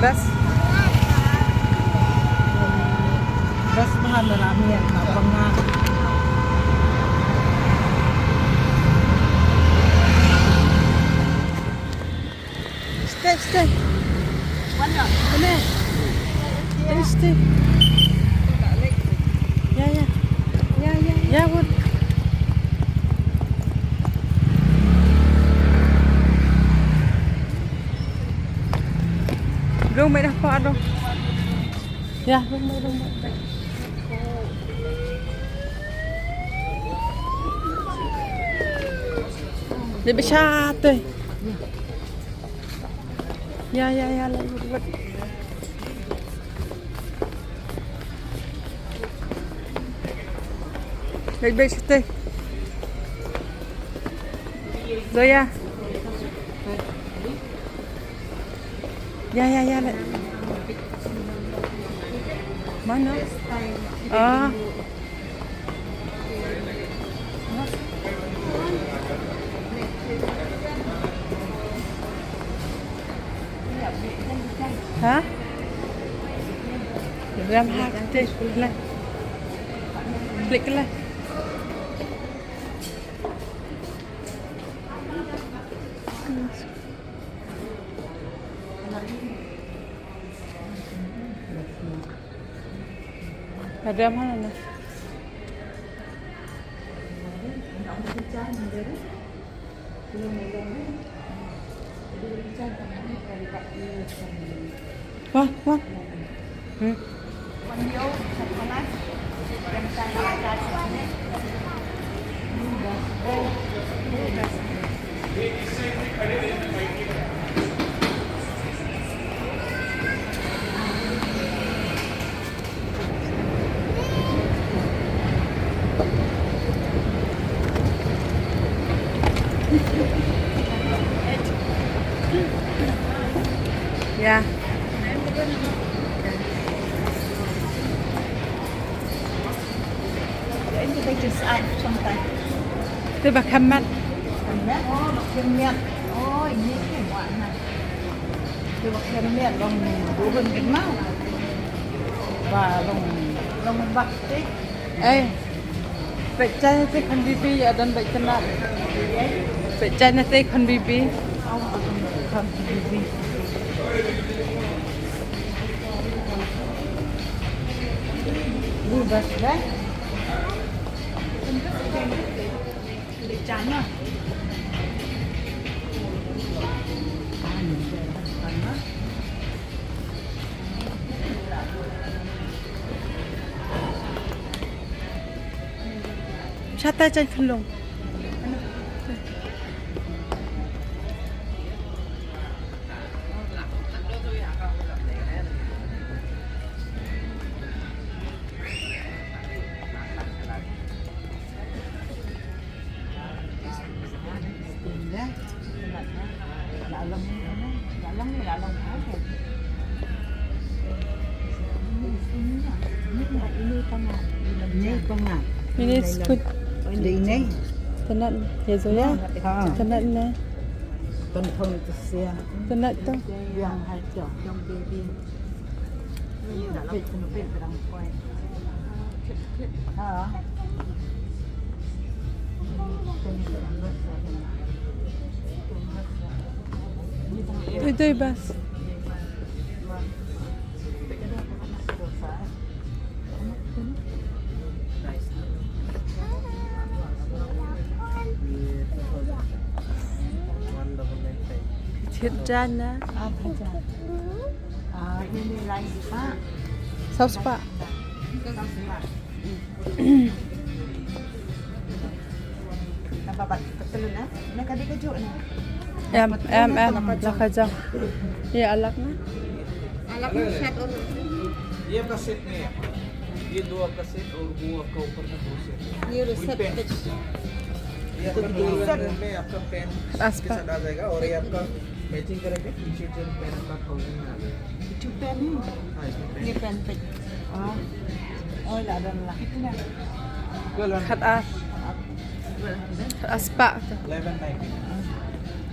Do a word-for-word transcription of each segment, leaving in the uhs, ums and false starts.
Best. Best bha na ramen na banga. Stay, stay. Mana? Stay, stay. Ya, ya. Ya, ya, ya. Ya, what? Rung mai dah pa dong. Ya, rung mai, rung mai. Dia besar tu. Ya, ya, ya, lewat, lewat. Baik, baik, situ. Zoya. Ya, ya, ya, leh. Mana? Ah. Ha? Ram ha, klik lah. Klik lah. Ram ha na. Wah, wah. Hmm. Ya. Te ba khem miat. Khem miat? Oh, ba khem miat. Oh, ini khem miat na. Te ba khem miat long duh hun kynmaw. Ba long, long bak te. Eh. Peit jai na te khun bibi, ïa don beit tynnat. Peit jai na te khun bibi. Khun bibi. Ni bas dah. Peit jai na. Shata jan khlong. Ini squid. Ini. Tynnat ïa Zoya. Ha. Tynnat ne. Tynnat tu. Yang hai tu. Yang baby. Ito bas. Chit jan na. Ah, ini lai spah. Saw spah. Saw spah. Em, em, em, la ka jong. Ye alak na. Alak na shat or. ये आपका सेट नहीं है। ये दो आपका सेट और वो आपका ऊपर का दो सेट है। ये सेट। ये आपका दो सेट में आपका पेन के साथ आ जाएगा और ये आपका मैचिंग करेंगे, टी शर्ट और पेन आपका थाउजेंड में आ जाएगा। ये पेन है? हाँ, इसमें पेन। ये पेन पे। हाँ। और ज़्यादा ना। कितना? Twelve hundred. Khat ar. Khat ar spah. Eleven ninety.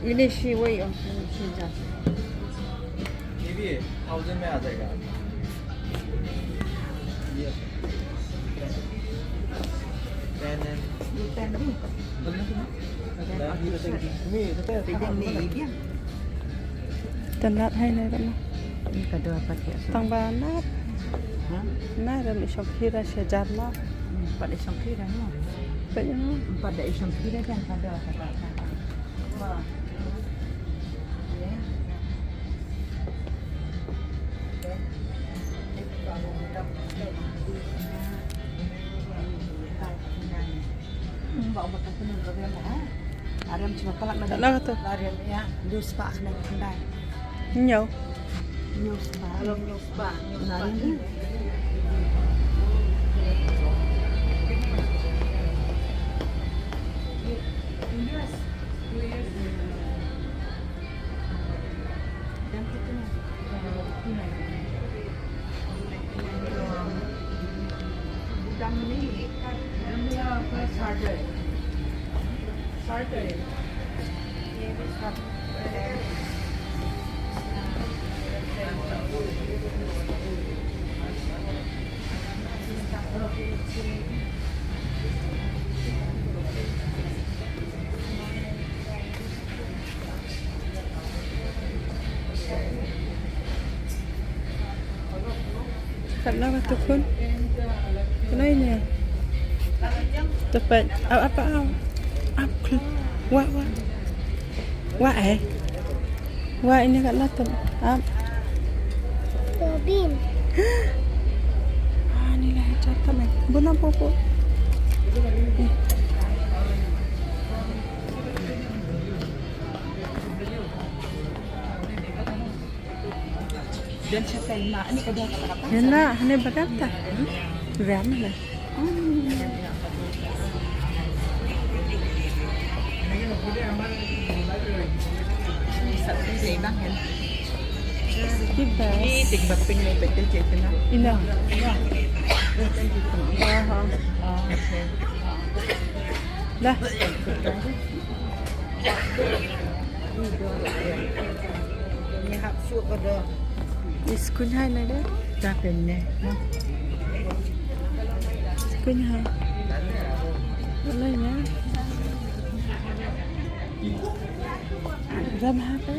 विदेशी वही और विदेशी जाते हैं। ये भी है, थाउजेंड में आ जाएगा। ये पेन है। ये पेन भी? बोलना सुनो। पेन और T shirt. Tang nat hai nai rama. Ini kado apa dia? Tang ba nat. Hah? Nat ram isong kira sha jar ma. Hmm, pat isong kira no. Pat no. Pat da isong kira jan kado kata kata. Ba ba ka kunu ka riam ha. Ariam cuma palak na. Kata kata. Ariam ya, dus pa kena kendai. Nyau. News pa, alam news pa. Nari ni. Katno ka tu khun? Katno ine? Tepet. Ap, apa, ap? Ap, khl-, wa, wa. Wa, eh? Wa, ine katno tu? Ap. Robin. Ah, ni lah, jatuh, man. Bun apa, apa? Eh. Yana, hane badam ta. Riam na. Di best. Ini tik baping ni betul je kena. Ina. Aha. Dah. Ni hap suk ka do. Ni skun hai na de. Ta pen ne. Skun hai. Wala ya. Ram ha pe.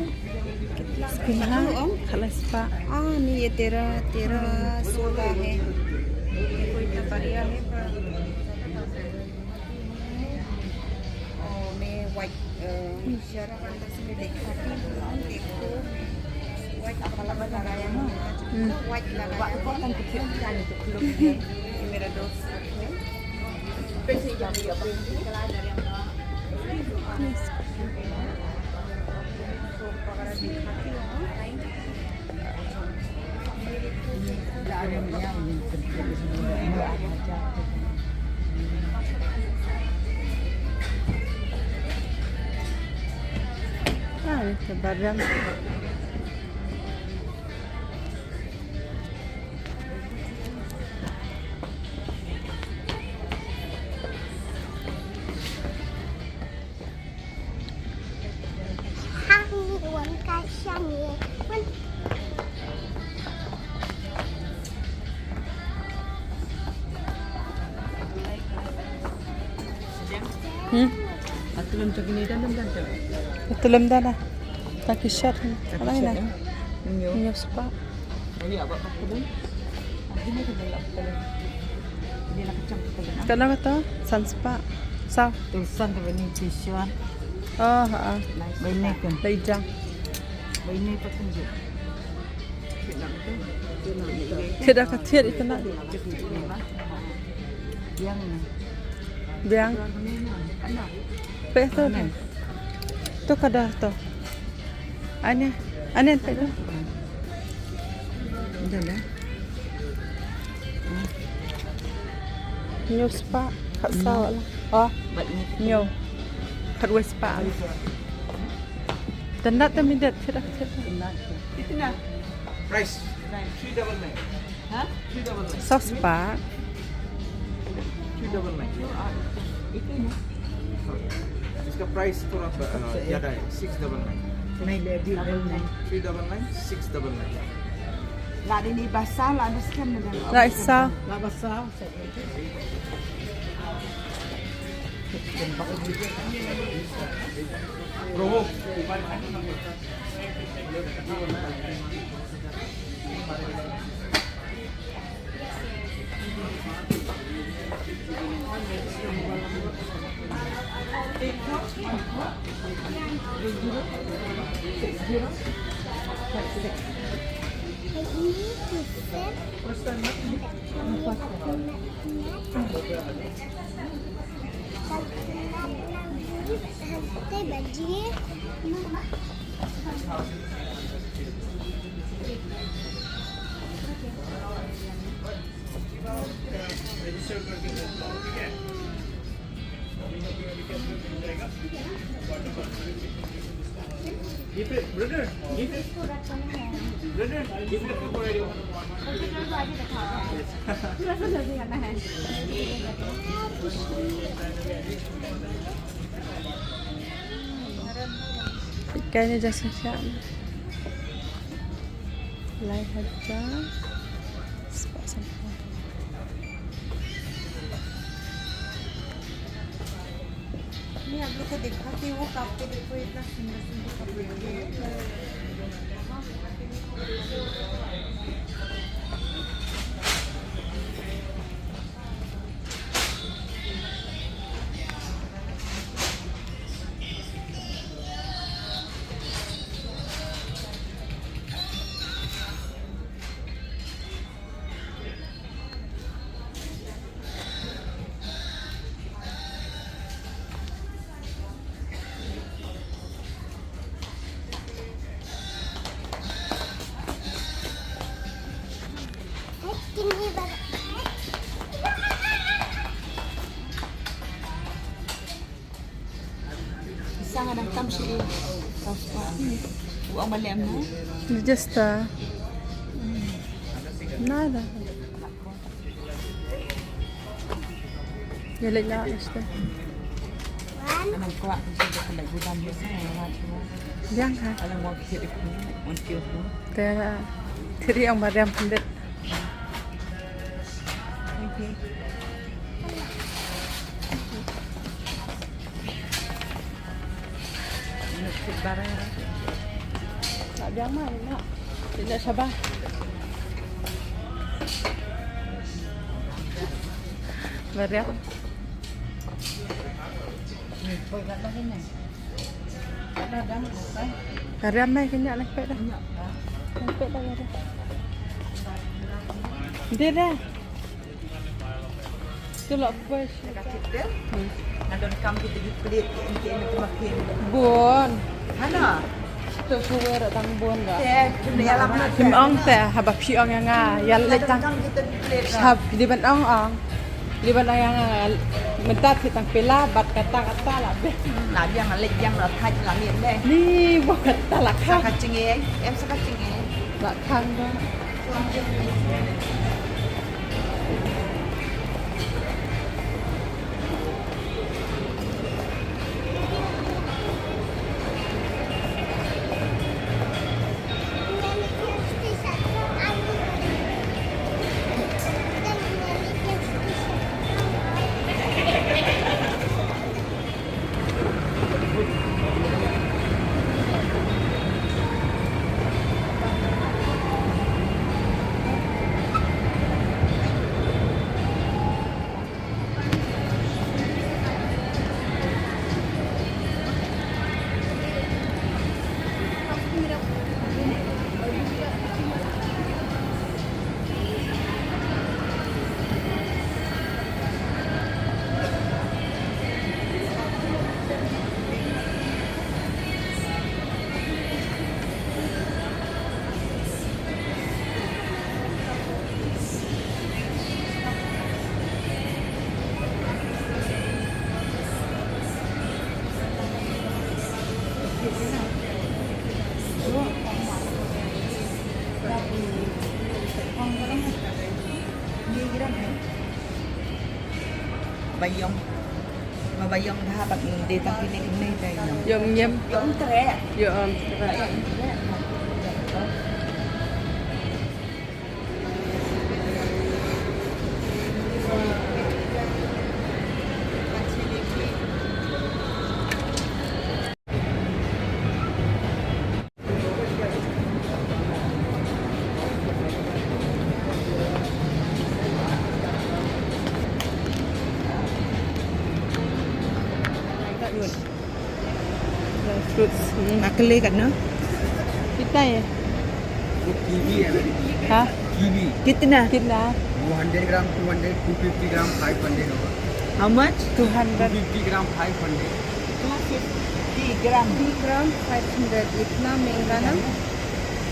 Skun hai. Khala spa. Ah, ni ye tera, tera sola hai. Ye koi na bariya hai pa. Oh, मैं व्हाइट, अ, शर्ट अंदर से मैं दिखाती हूँ, देखो, मैं व्हाइट कपड़ा लगाया हूँ, हम्म। व्हाइट लगाया हूँ। ये मेरा दोस्त है। Ah, ito, barang. Hmm? Atulem to kini dan dan dan. Atulem dan dah. Taki shot. Ala ina. Nyo. Nyo spa. Ini apa pakai dun? Ini ke dalam dalam. Ini nak kacang kita dalam. Kana kata? Sun spa. Sa. Tulisan tu ini Sichuan. Oh, ha. Bainai kan. Laijang. Bainai pakai je. Thied ka thied ita na. Biang. Biang. Pe to. To ka dar to. Ane, ane pe to. Dah dah. Nyo spah, khatsaw la. Oh, nyo. Khatwei spah. Tang da te mynta thied, thied. Price. Three double nine. Huh? Three double nine. Saw spah. Three double nine. Itu na. इसका प्राइस थोड़ा ब-, अ, ज़्यादा है, six double nine. नहीं, नहीं, नहीं, नहीं। Three double nine, six double nine. Lada ini basah, lada skhem na dang. Lada basah. Lada basah. Roho. Kane ja shisha. Lai hajar spah samphaw. नहीं, आप लोग को दिखाती हूँ, काट के देखो, इतना सुंदर सुंदर कपड़े हैं। Isa nga dang tam shi. Kau suka. Buang balik amna. Register. Nada. Ïa leit noh, Esther. Biang ha. Te, te ri ong ba riam pyndet. Lah biang ma ina. Ina shabar. Ba riam. Ba riam mai kynja lang pet dah. Lang pet dah, dah. Dei dah. Te la poi. Nga donkam kita ki plit ki MTN tu makin. Bun. Hana. Tu suwer tang bun dah. Te kena ïalam na. Kim ong te haba phi ong ïa nga ïa leit tang. Hab di ban ong ong. Di ban ong ïa nga mynta phi tang pela bad kata kata la be. La biang la leit biang la thait la mih be. Ni bo kata la khang. Sa ka chingeng, em sa ka chingeng. La khang dah. Bayong. Nga ba ïong bha bad ngi dei tang kine kine dei no. Ïong ngem. Ïong treh. Ïong treh. Fruits. Hmm. Makle kan no? Kita ya? वो kiwi है ना? हाँ। Kiwi. कितना? कितना? वो hundred gram, two hundred, two fifty gram, five hundred होगा। How much? Two hundred. Two fifty gram, five hundred. Two fifty gram. Fifty gram, five hundred. इतना महंगा ना?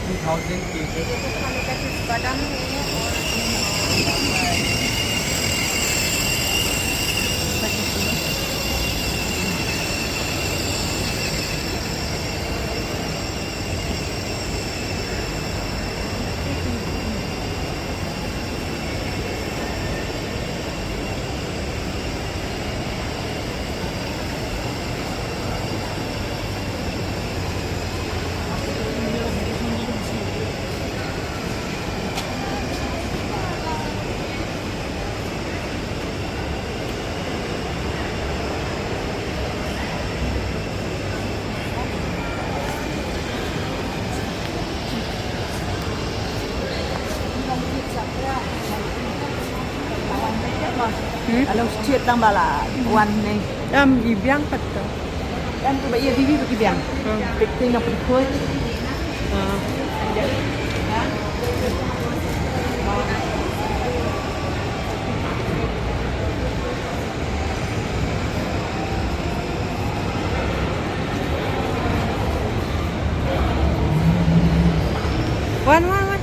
टू थाउजेंड के। ये तो खाने का कुछ बदाम है और Hmm? Alam setiap tang bala wan ni. Am i biang pat to. Kan tu ba ia bibi bagi biang. Hmm. Pekting na pekoi. Hmm. Wan, wan, wan.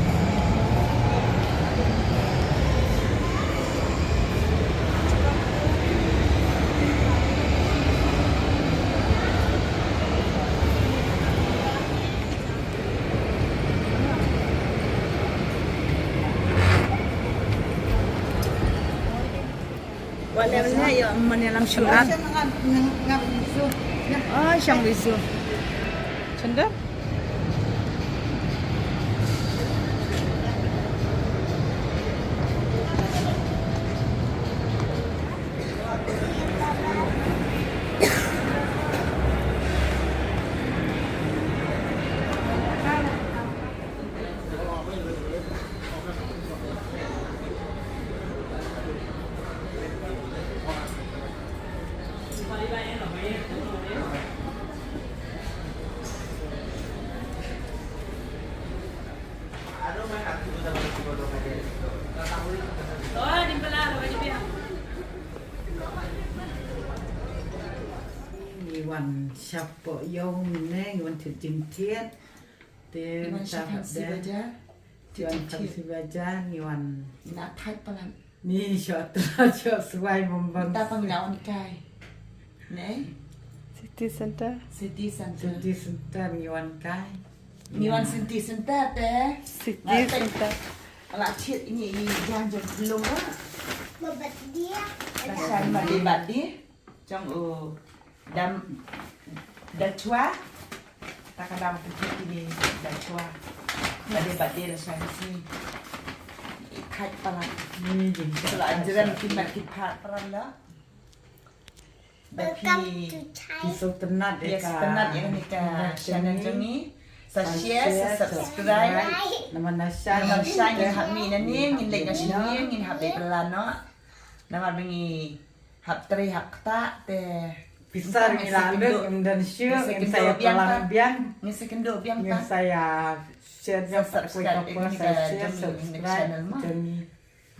Wale wale ya mana lam syuat. Ah, syang bisu. Cendar. Ngi wan shapoh ïew mynne, ngi wan thied jingthied. Te ngi wan sha Fancy Bazaar. Ngi wan Fancy Bazaar, ngi wan. Ngi na thait palat. Ngi sha tra sha swai bym bang. Ta pang ngi na wan kai. Ne? City Center. City Center. City Center ngi wan kai. Ngi wan City Center te. City Center. Ala thied ngi i jan jong lung. Ma bat dia. Lashai ma dei bat dia. Jong u dam da chwa. Ta ka dam ka kini da chwa. Ba dei ba dei la sha ni. Khat pala. Ni jing. Sula anjran ki mat ki pha pala la. Ba phi ki sngewtynnat ïa ka channel jong ngi. Sa share, sa subscribe. Namar nasa ngi hap mih nangne, ngin leit na sha ngi, ngin hap leit pala noh. Namar ba ngi hap trei hap ktah te pisa ngi la leh, ngin don shuh, ngin sa ïa plang biang. Ngin sa kynduh biang, ngin sa ïa share, sa subscribe, sa share, subscribe jong ngi.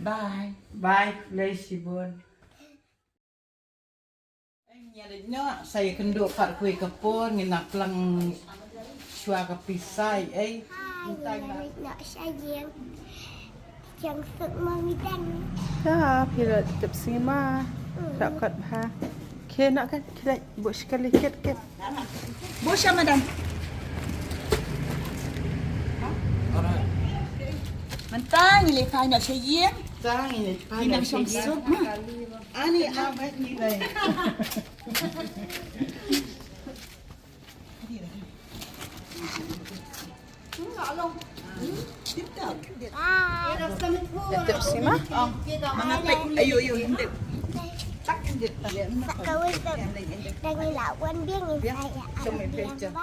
Bye. Bye, khublei shibun. Ngi leit noh, sa ïa kynduh pat kawei ka por, ngin nang plang shuwa ka pisa ei. Ngi leit noh sha ïing. Jong suk ma mi dang. Ya, phi la tip sngi ma. Rap kat bha. Khie noh kan, khie leit buh shi kali kit kit. Buh sha madan. Mynta ngi leit phai noh sha ïing. Sang ini. Ini langsung suk mah. Ani abet ni lai. Tip sima. Mana pek? Ayo, ayo, hindip. Tak hindip. Kawin ka. Yang lawan dia ni saya. Kami pecah.